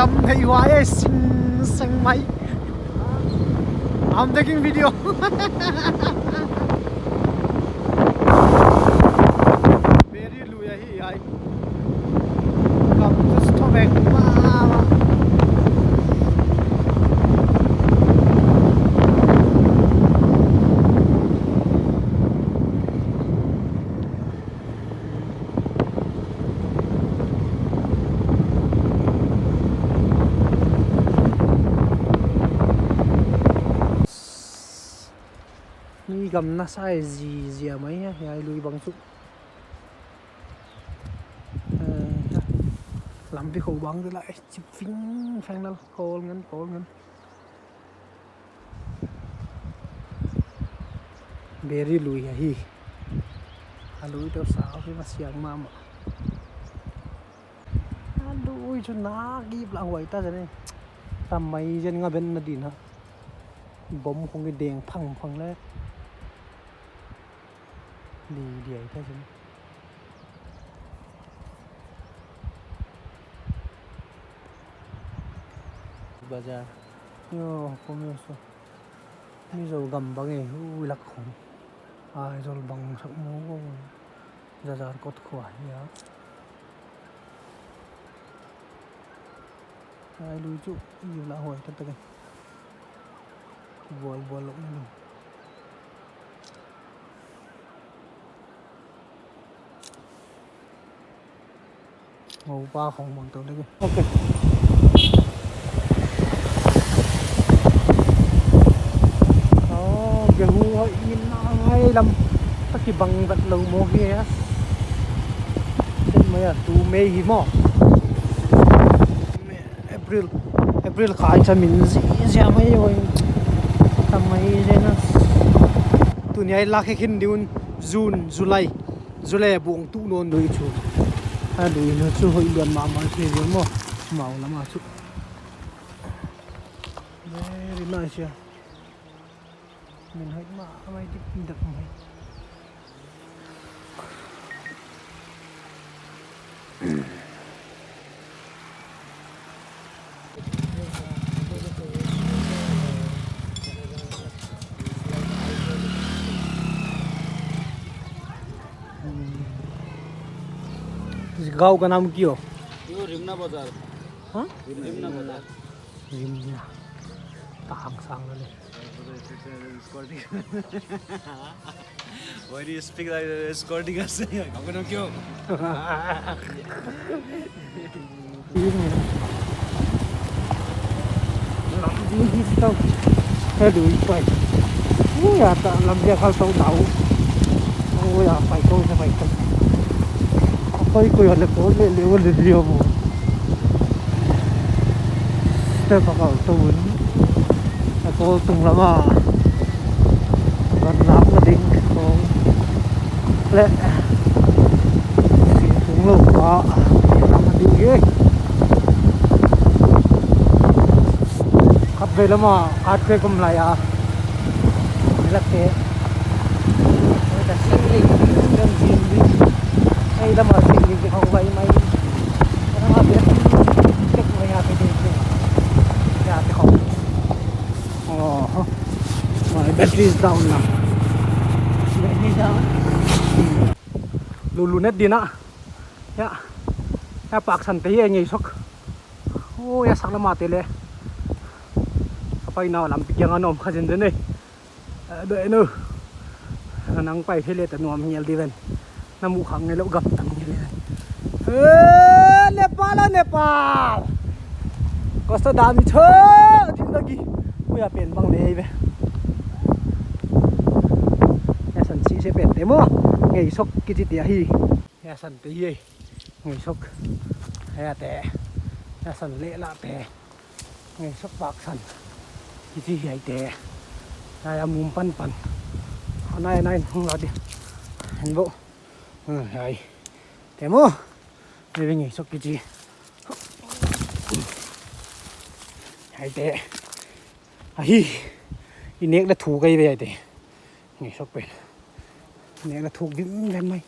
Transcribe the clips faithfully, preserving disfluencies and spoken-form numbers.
Tam thei huai e, sing seng mai. I'm taking video. Very lui ahi ai. Kam tu stop ek ma. Mi gam na sa e, zi zia mai a, hiai lui bang chu. Eh, lampi khou bang te lai, chip fing fang lal, kol ngan, kol ngan. Very lui ahi. A lui toh sa, okay, masiang mahmah. A lui chu na gip la huai ta zen e. Tam mai zen nga ben na din ha. Bom khong i deng phang phang le. Di di ai ta zen. Bazar. Yo, kom yo so. Mizo gam bang e, ui lak khong. Aizawl bang sak maw. Zazar kot khua hia. Ai lui chu, i la huai ta ta ke. Bual bual lok ni. Ngau pa khong bang tou leh. Okay. Oh, gehu hoih in a ngai lam. Ta kibang vat lou maw hi a. Ken mai a tu May hi maw. April, April kha i cha min zi zia mai oi. Tam mai zen a. Tuni ai la khe khin diun June, July. July a bung tu non lui chu. A lui na chu hoih lian mahmah thei ve maw. Mau lam a chu. Very nice ya. Min hoih mahmah, dip dip mai. इस गांव का नाम क्या हो? यो रिमना बाजार। हाँ? रिमना बाजार। रिमना। तांग सांग ले। Why do you speak like that? Security guard. Apa nak kyo? Lampi hi tau. Hello, i pai. Ui, a ta lampi a khal tau tau. Ui, a pai tau, sa pai tau. A pai ko ya le ko le le le le mo. Step a khal tau un. A tol tung lam a. Van lam na ding ko. Le. Singkung lou pa. Lam a ding e. Khatvei lam a, khatvei kum lai a. Lak te. Oi, ta singling, dam singling. Ai, lam a singling te khong vai mai. Lam a te, tek mai a te te. Ya te khong. Oh, my battery is down now. Battery down. Lulu net di na. Ya. Ya, Paksan te hi ngei sok. Oh, ya sak lam a te le. Ka pai na lampi kiang a na om kha zen zen e. Eh, doi nu. Nang pai thei le ta nuam ngel di ven. Na mu khang ngelou gam tam ngel di ven. Eh, Nepal a Nepal. Kosto dami cho, zindagi. Kuya pen bang le ve. Ya san si se pen te mo. Ngei sok kichi te hi. Ya san te hi. Ngei sok. Ya te. Ya san le la te. Ngei sok Paksan. Kichi hiai te. Hiai a mum pan pan. Anai anai hong la di. Hen bo. Hmm, hiai. Te mo. Hiai ngei sok kichi. Hiai te. Ahi. I nek la thu kai ve hiai te. Ngei sok pen. Nek la thu gim gim mai.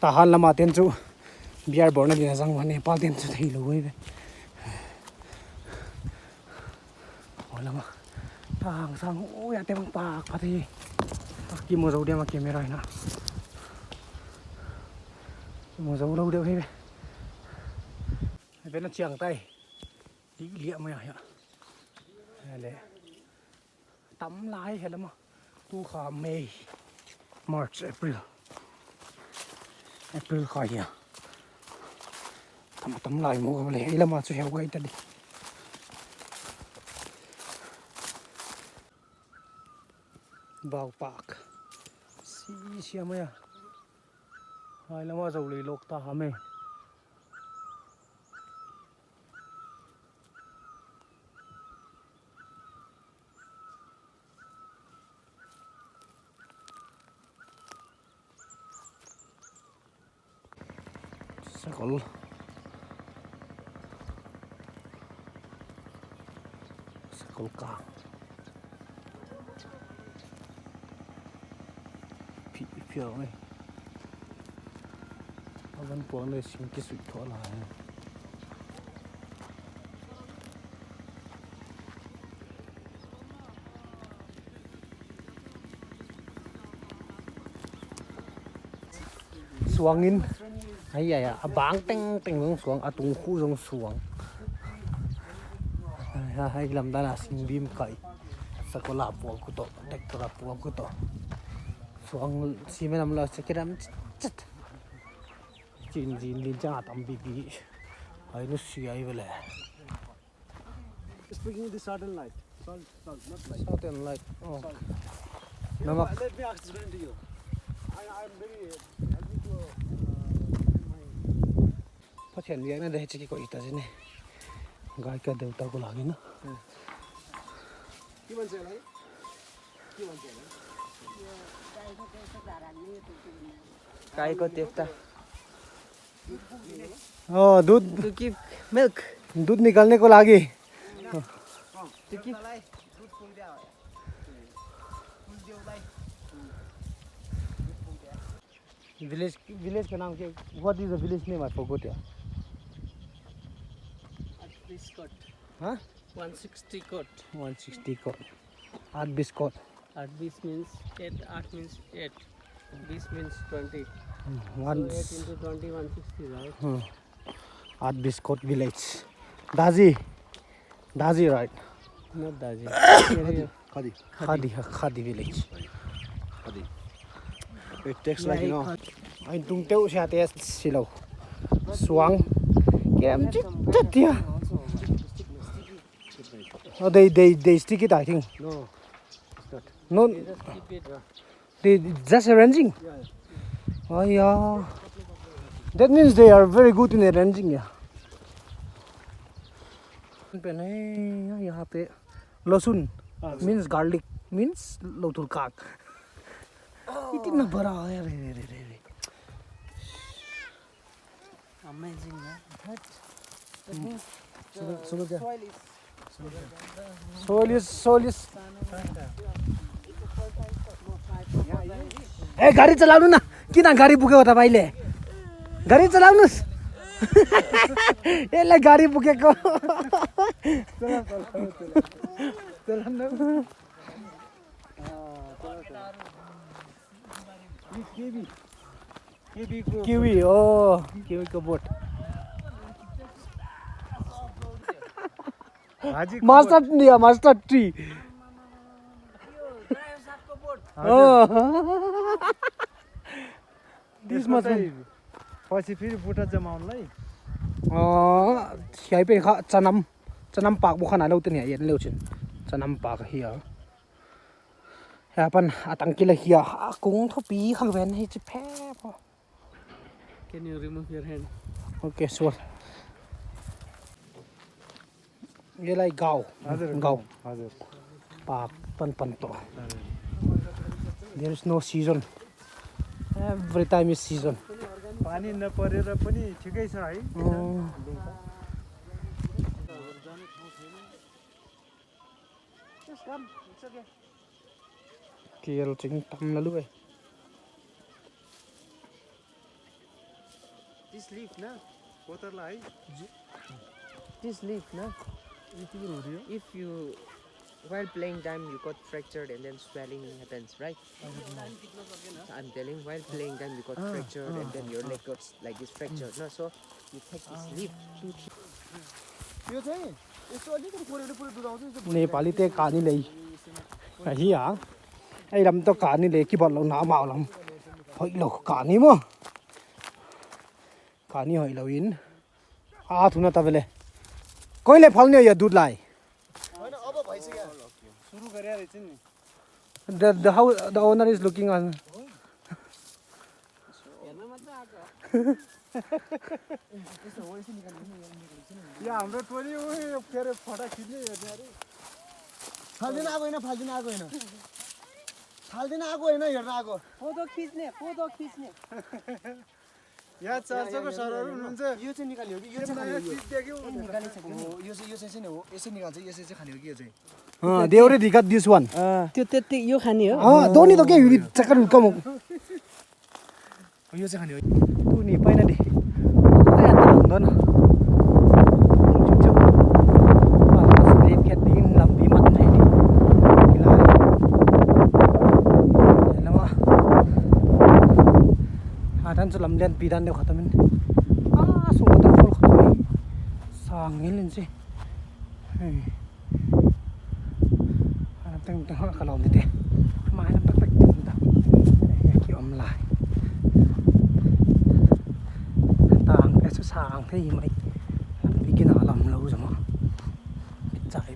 Tahan lam a ten chu beer bawlna din a zang ua, Nepal ten chu theilou ve. Lama. Tang sang, ui, a te bang pak phat hi. Kimu zou diam a camera in a. Kimu zou lou diam hi. Pen a chiang tai. Di liak mai a hia. Leh. Tam lai hi lama. Tu kha May. March, April. April kha hia. Tam, tam lai maw ka leh. Ei lama chu hiau gai ta di. Bau pak. Si, siam mai a. Ai lama zou lei lawk ta ham e. Sakol. Sakol ka. Phi, phi a ni. A van puang leh sing kisuih thou lai. Suang in. Ai, ai, ai, a bang tengteng zong suang, a tung khu zong suang. Ai, ai, ai, lam dan a sing bim kai. Sakol a puang khu toh, tractor a puang khu toh. Suang simi lam la check it out. Chin zin lin chang a tam bibi. Ai, nu si ai vele. Speaking the Southern Light. Salt, salt, not light. Southern Light. Oh. Salt. You know, namak. Let me explain to you. I, I am very, uh, I need to, uh, my Pathian biakna deuh chiki ko ita zine. Gai ka deuh ta ko lagi na. Hmm. Ki ban se lai? Ki ban se lai? Kai ko tep ta. Oh, दूध। To keep milk। दूध निकालने को लागी। To keep। Village, village का नाम क्या? What is the village name? I forgot, यार। Biscuit। हाँ? One sixty कोट। One sixty कोट। आठ बीस कोट। आठ बीस means eight, आठ means eight, बीस means twenty। Hmm, so one eight into twenty, one sixty, right? Hmm। आठ बीस coat village। Daji. Dazi, right? Not Dazi। Khadi। Khadi। Khadi, Khadi village। Khadi। It takes like, you know, Khadi। Ai tung teu sia te silo. Suang. Kem chit chit ya. Oh, they, they, they stick it, I think. No, it's not. No. They just keep it, uh, They just arranging? Yeah, yeah. Oh, yeah. That means they are very good in arranging, yeah. pen hai, yahan pe लहसुन, हाँ। Means garlic, means लौतुर काग। इतना बड़ा है, रे, रे, रे, रे, रे। Amazing, man. That, that means the soil is, soil is, soil is. ए, गाडी चलाउनु न। किन गाडी बुकेको तपाईँले? गाडी चलाउनुस्। यसलाई गाडी बुकेको। चला, चला, चला। चला न। Kiwi, oh, kiwi को boat. Master, master tree। Oh। This much। पछि फेरि बुट्टा जमाउनलाई। Oh, hiai pen kha chanam, chanam pak bu kha na lou ten hiai en leu chin। Chanam pak hiai a। Hiai apan a tangki la hiai a, a kung thupi kha ven hi chi phe po। Can you remove your hand? Okay, sure। ये लाई गाउ। हजुर, गाउ। हजुर। पाक पन पन तो। हजुर। There is no season। Every time is season। पानी नपरेर पनि ठिकै छ है? अँ। Just come, it's okay। Kel ching tam na lu e। This leaf na, water la hai. This leaf na, if you, if you While playing time, you got fractured and then swelling happens, right? So I'm telling, while playing time, you got fractured and then your leg got like this fractured. No, so you take this leaf, two, three. Nepali ते कहानी ले। अही आ। ए, हम तो कहानी ले की बोल लो ना, माओ लम। होई लो, कहानी मो। कहानी होई लो इन। आ, तू ना तबले। कोई ले फल नहीं हो या दूध लाई। The, the, how, the owner is looking on. या, हाम्रो टोली उही के अरे फोटो खिच्ने हेर्ने अरे। फाल्दिन आएको होइन, फाल्दिन आएको होइन। फाल्दिन आएको होइन, हेर्न आएको। फोटो खिच्ने, फोटो खिच्ने। यहाँ चार सौको सरहरू हुनुहुन्छ। यो चाहिँ निकाल्यो कि, यो चाहिँ खाने हो, यो। चिज देख्यो। ए, निकालिसक्यो नि। हो, यो चाहिँ, यो चाहिँ, चाहिँ नि हो, यसै निकाल्छ, यसै चाहिँ खाने हो कि यो चाहिँ। अँ, they already got this one। अँ। त्यो त्यति यो खाने हो? अँ, दोनी त के हुई चक्कर हुर्का म। यो चाहिँ खाने हो। तू नि पाइन दे। ए, त हुँदैन। चुप, चुप। अँ, स्लेट क्या दिन लम्बी मत नहीं। A dan chu lam lianpi dan deuh khat om in. A, sung waterfall khat om in. Sang ngei leh chi. Hei. A lam teng teng kha ka lawm ni te. Mai lam pek pek teng ta. Hei, ki om lai. Tang te chu sang thei mai. Lam bigin a lam lou zama. Chai